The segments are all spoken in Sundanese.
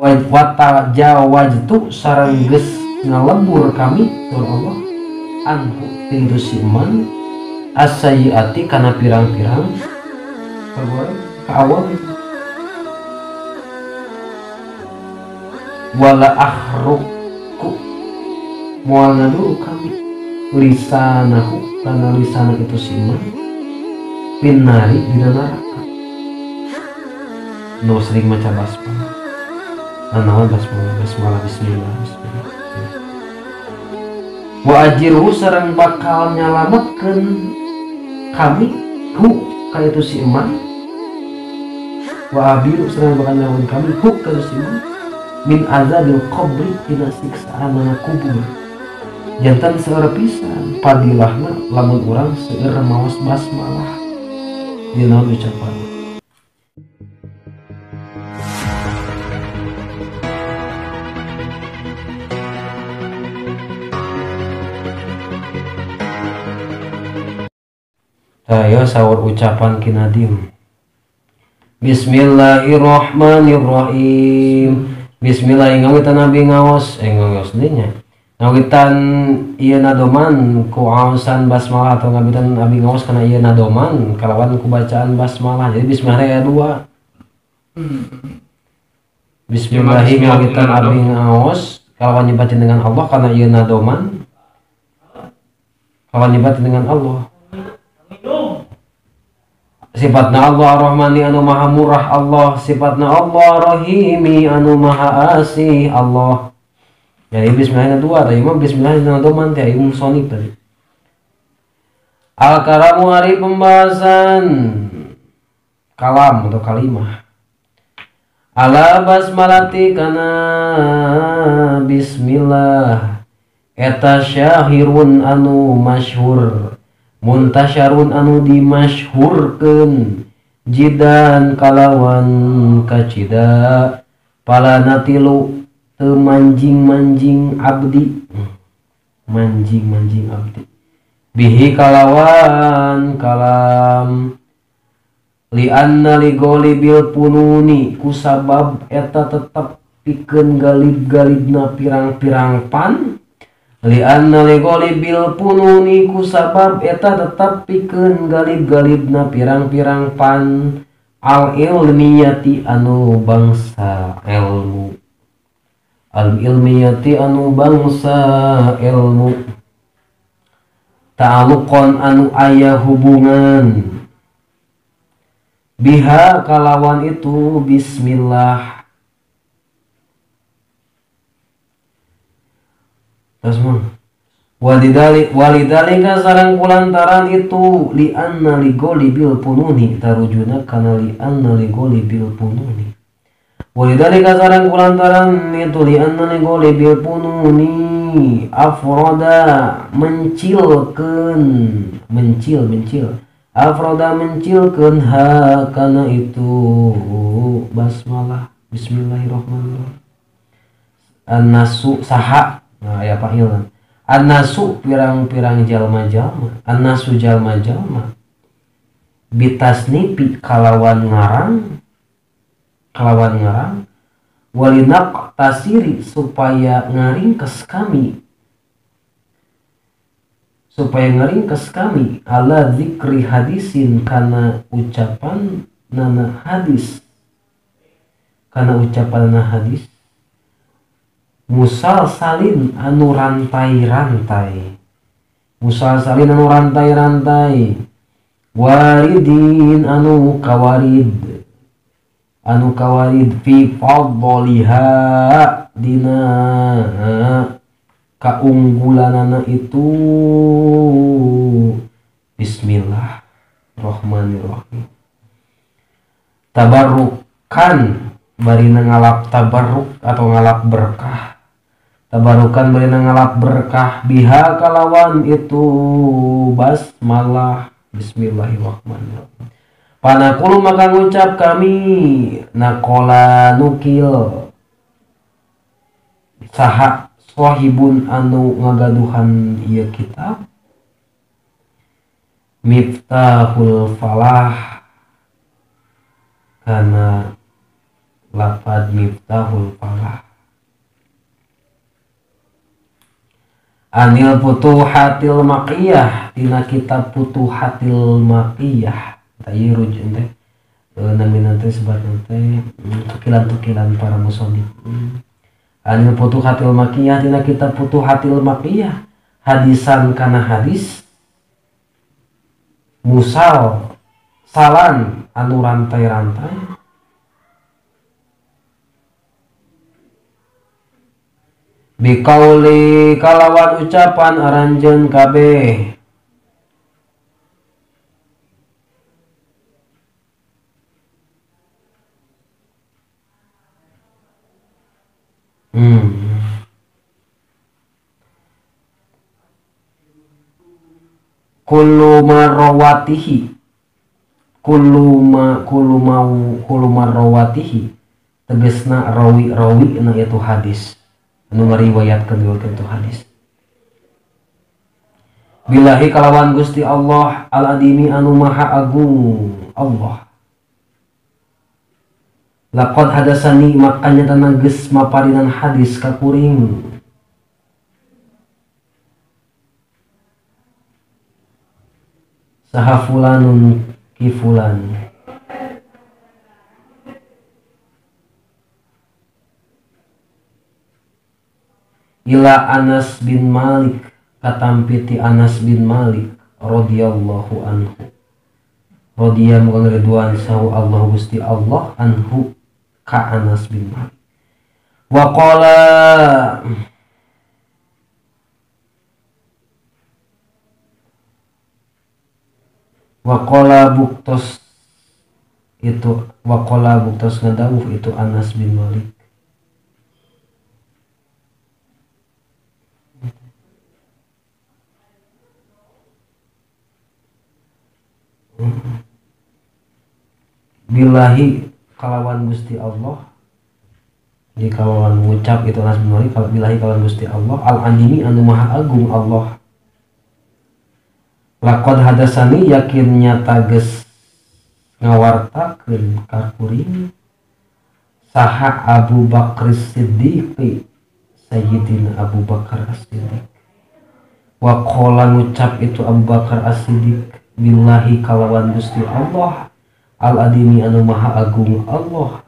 Wa tajawaztu sareng geus ngalebur kami tur Allah anhu tintu si man as-sayyiati kana pirang-pirang kagoreng kaawon wala akhruku moal ngadu kami lisanahu kana lisana itu si man pinnari dina neraka. Nu sering maca basmalah nanaon basmalah basmalah bismillah bismillah wa ajirhu sareng bakal nyalametkeun kami hu ka itu si eman wa abiru sareng bakal nyalametkeun kami hu ka itu si eman min azabil qabri tina siksaan kubur. Jantan seueur pisan padilahna lamun urang seueur maos basmalah dina ucapan. Tayo sahur ucapan kinadim. Bismillahirrahmanirrahim. Bismillah ngawitan nabi ngaos ngaos deui nya. Ngawitan ieu nadoman ku aosan basmalah atau ngawitan abi ngaos kana ieu nadoman kalawan ku bacaan basmalah. Jadi bismillah aya dua. Bismillah ngawitan abi ngaos kalawan nyebatin dengan Allah kana ieu nadoman kalawan nyebatin dengan Allah. Sifatna Allah Ar-Rahmani anu maha murah Allah, sifatna Allah Rahimi anu maha asih Allah. Jadi bismillahnya dua, tadi mah bismillahnya nadoman teh ieu musonib tadi. Al-kalamu hari pembahasan kalam atau kalimah. Ala basmalati kana bismillah eta syahirun anu masyhur muntasyarun anu dimasyhurkeun jidan kalawan kacida palana tilu teu manjing-manjing abdi manjing-manjing abdi bihi kalawan kalam li'anna ligolibil pununi kusabab eta tetep pikeun galib-galibna pirang-pirang pan li'anna ligolibil pununi kusabab eta tetep pikeun galib-galibna pirang-pirang pan al ilmiyati anu bangsa ilmu al ilmiyati anu bangsa ilmu ta'aluqon anu aya hubungan biha kalawan itu bismillah. Terus walidalika sareng kulantaran itu li'anna ligolibil pununi tarujuna kana li'anna ligolibil pununi walidalika sareng kulantaran itu li'anna ligolibil pununi afroda mencilkeun mencil mencil afroda mencilkeun ha kana itu basmalah bismillahirrahmanirrahim an-nasu saha. Nah, ya Pak Ilhan. An-nasu pirang-pirang jalma-jalma, an-nasu jalma-jalma bitasnipi kalawan ngarang walinak tasiri supaya ngaringkes kami ala zikri hadisin kana ucapan nana hadis musal salin anu rantai-rantai waridin anu kawarid fi fadliha dina kaunggulanana itu bismillahirrahmanirrahim tabarrukan barina ngalap tabarruk atau ngalap berkah tabarukan barina ngalap berkah biha kalawan itu basmalah bismillahirrahmanirrahim panaqulu maka ngucap kami nakola nukil saha sohibun anu ngagaduhan ieu kitab Miftahul Falah kana lafad Miftahul Falah. Anil Futuhatil Makkiyah tina kitab Futuhatil Makkiyah tah ieu rujuk teh namina teh sebatna teh tukilan-tukilan para musannif. Anil Futuhatil Makkiyah tina kitab Futuhatil Makkiyah hadisan kana hadis musal salan anu rantai-rantai bikauli kalawan ucapan aranjeun kabeh kullu marwatihi kullu marwatihi tegasna rawi-rawi na itu hadis anu ngariwayatkeun itu hadis billahi kalawan Gusti Allah al-adimi anu maha agung Allah laqad hadasani makanya tanah geus maparinan hadis ka kuring saha fulanun ki fulan ila Anas bin Malik katampiti Anas bin Malik radhiyallahu anhu radhiya muga ridwan sahu Allah Gusti Allah anhu ka Anas bin Malik wa qala buktos itu waqala buktos ngadawuh itu Anas bin Malik billahi kalawan Gusti Allah di kalawan ngucap itu Anas bin Malik kalau billahi kalawan Gusti Allah al-alimi anu maha agung Allah laqad hadasani yakin nyata geus ngawartakeun ka kuring saha Abu Bakar Siddiq Sayyidina Abu Bakar As-Siddiq wa qala ngucap itu Abu Bakar As-Siddiq billahi kalawan Gusti Allah al-adimi anu maha agung Allah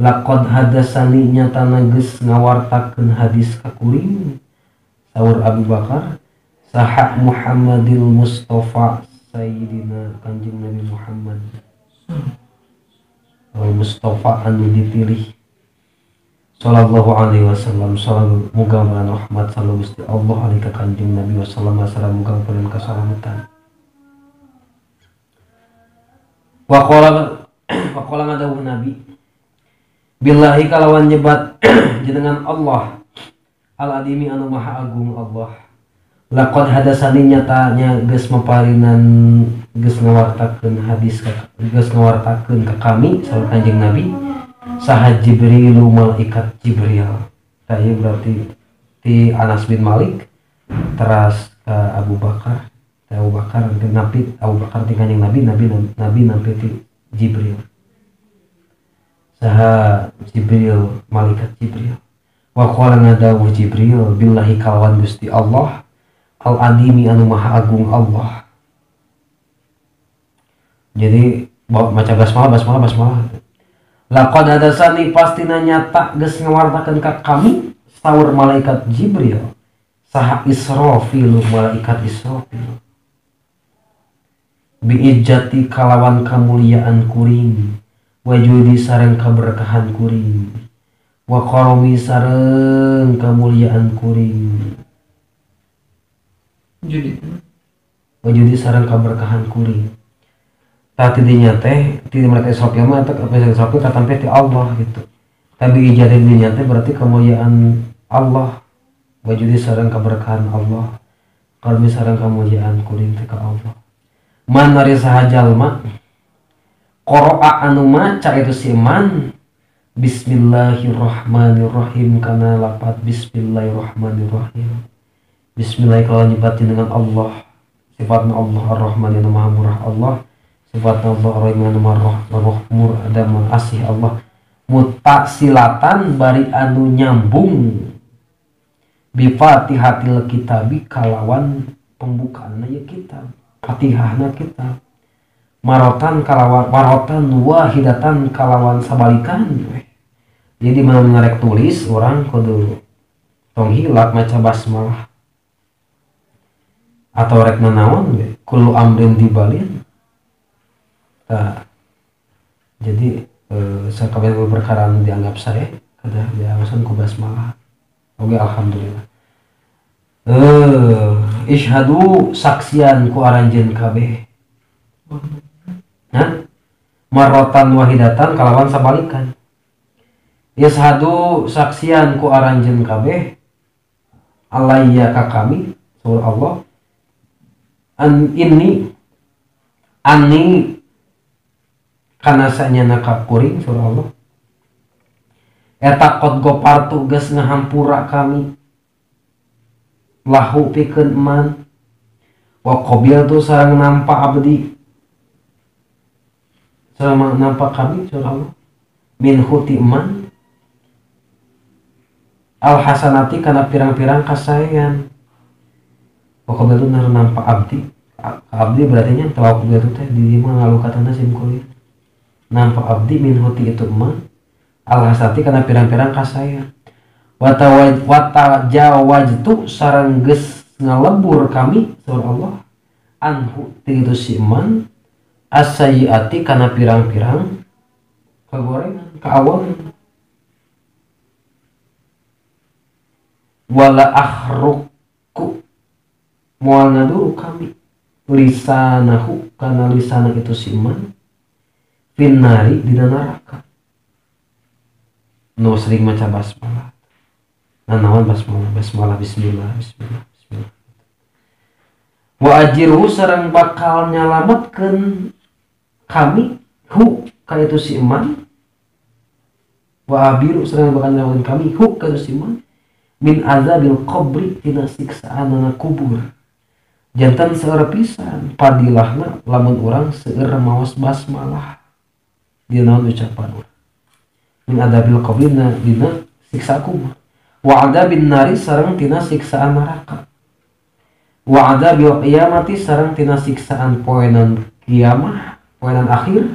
laqad hadasani nyatana geus ngawartakeun hadis ka kuring saur Abu Bakar saha Muhammadil Mustafa Sayyidina Kanjeng Nabi Muhammad al Mustafa anu dipilih sallallahu alaihi wasallam salam muga rahmat sallallahu Gusti Allah alika Kanjeng Nabi wasallam salam muga paring kasalamatan waqala ngadawuh Nabi billahi kalawan nyebat jenengan Allah al-adimi anu maha agung Allah laqad hadasani nyatanya geus maparinan geus ngawartakeun hadis geus ngawartakeun ka kami saur Kanjeng Nabi saha Jibrilu malaikat Jibril tah ieu berarti ti Anas bin Malik teras ka Abu Bakar Abu Bakar nabi Abu Bakar ti Kanjeng Nabi Nabi nampi ti Jibril saha Jibril malaikat Jibril wa qala ngadawuh Jibril billahi kalawan Gusti Allah al-adimi anu maha agung Allah. Jadi baca basmalah basmalah basmalah laqad hadasani pastina nyata geus ngawartakeun ka kami saur malaikat Jibril saha Israfil malaikat Israfil biijati kalawan kamuliaan kuring wajudi sareng kaberkahan kuring wa qarami sareng kamuliaan kuring wajudi sareng kaberkahan kuring tah tidinya teh ti malaikat Israfil mah eta Israfil katampi ti Allah gitu tapi ijati dinya teh berarti kemuliaan Allah wajudi sareng kaberkahan Allah qarami sareng kamuliaan kuring teh ka Allah man ari saha jalma qara'a anu maca itu si man bismillahirrahmanirrahim kana lapat bismillahirrahmanirrahim bismillah kalau nyebat dengan Allah sifatna Allah ar-Rahman yang maha murah Allah sifatna Allah ar-Rahim yang maha rahmur ada asih Allah mutasilatan bari anu nyambung Bi Fatihatil kitabi kalawan pembukaanna ieu kitab, Fatihahna kitab. Marotan kalawan marotan wahidatan kalawan sabalikan we. Jadi mana rek tulis orang kudu tong hilap maca basmalah atau rek nanaon we kullu amrin dibalin. Tah, jadi sakabeh perkara anu dianggap sae kada diawasan ku basmalah. Oke, alhamdulillah. Ishadu saksian ku aranjeun kabeh. Hah? Marotan wahidatan kalawan sabalikan. Yashadu saksian ku aranjeun kabeh alayya ka kami surah Allah an ini ani kana sanyana ka kuring surah Allah eta qad gopartu geus ngahampura kami lahu pikeun man wa qabiltu sareng nampa abdi sama nampak kami surah Allah min huti man al hasanati kana pirang-pirang kasaean. Pokoknya itu nampak abdi abdi berarti nya tawakul itu teh di mana ngalukatana sim kulit nampak abdi min huti itu man al hasanati kana pirang-pirang kasaean wa tajawaztu sareng geus ngalebur kami surah Allah anhu ti itu si man as-sayyiati kana pirang-pirang kagorengan kaawangan wala akhruku moal ngaduru kami lisanahu kana lisana itu si man finnari dina neraka. Nu sering maca basmalah nanaon basmalah basmalah bismillah bismillah bismillah wa ajirhu sareng bakal nyalametkeun kami hu ka itu si iman wa abiru sareng bakal nyalametkeun kami hu ka itu si iman min azabil qabri tina siksaanana kubur. Jantan seueur pisan padilahna lamun urang seueur maos basmalah dina naon ucapan urang min azabil qabri dina siksa kubur wa adzabin nari sareng tina siksaan neraka wa adzabil qiyamati sareng tina siksaan poenan kiamah poenan akhir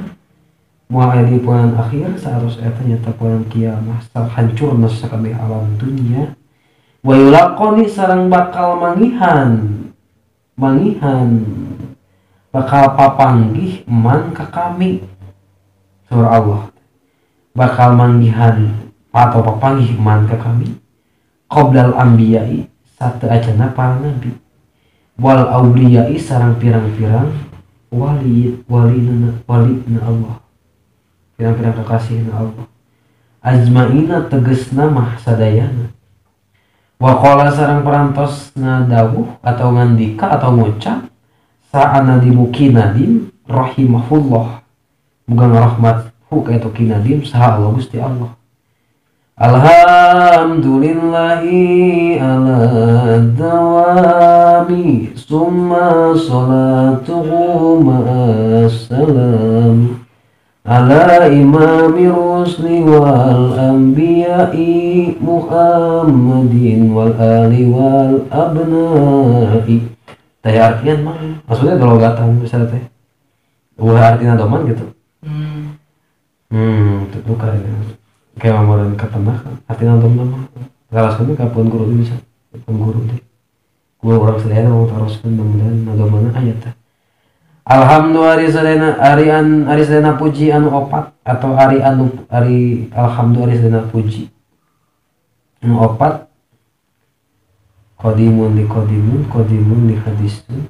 moal aya di poenan akhir saarus eta nyata poenan kiamah hancurna sakabeh alam dunya wa yulaqoni sareng bakal mangihan bakal papanggih man ka kami surah Allah bakal manggihan atau papanggih man ka kami qoblal anbiya'i satu acana para nabi wal auliyai sareng pirang-pirang wali walina Allah pirang-pirang kekasihna Allah azmaina tegesna mah sadayana wa qala sareng parantos ngadawuh atau ngandika atau ngucap sa'ana dimukinadim rahimahullah muga ngarahmat hu ka eta kinadim saha Allah Gusti Allah. Alhamdulillahi ala dawami summa salatuhu ma'assalam ala imami rusli wal anbiya'i Muhammadin wal ali wal abna'i. Teh artian mah maksudnya dologatan misalnya teh ulah artinya doman gitu. Itu bukan kayak mamoran kapenah artinya nonton mah taroskeun ka pun guru bisa pun guru teh guru urang sadayana mau taroskeun mudah-mudahan nadomana aya teh. Alhamdulillah ari sadayana ari an ari sadayana puji anu opat atau ari anu ari alhamdulillah ari sadayana puji anu opat qadimun li qadimun qadimun li hadisun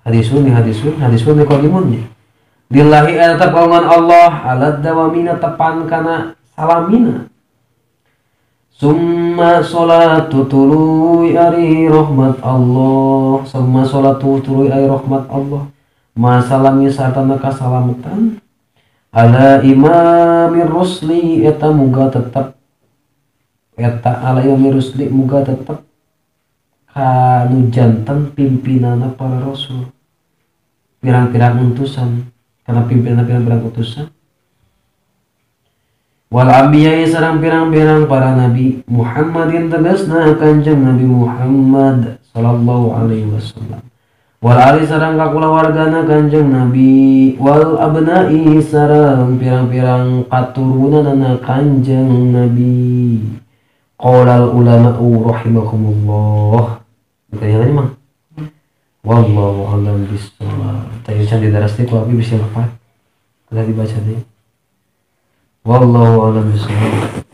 hadisun li hadisun hadisun li qadimun lillahi eta kagungan Allah ala dawamina tepan kana salamina summa salatu tuluy ari rahmat Allah summa salatu tuluy ari rahmat Allah ma salami sartana kasalamatan ala imamir rusli eta muga tetep eta ala imamir rusli muga tetep kanu janten pimpinanna para rasul pirang-pirang utusan karena pimpinan pirang-pirang utusan Wal anbiya'i sareng pirang-pirang para nabi Muhammadin tegasna Kanjeng Nabi Muhammad sallallahu alaihi wasallam. Wal ali sareng kakulawargana Kanjeng Nabi, wal abna'i sareng pirang-pirang katurunanana Kanjeng Nabi. Qalal ulama'u rahimakumullah. Ditanya mah. Wallahu a'lam bissawab. Tadi can didaras teh ku abi bisa lepat. Udah dibaca deh. Wallahu a'lam bissawab.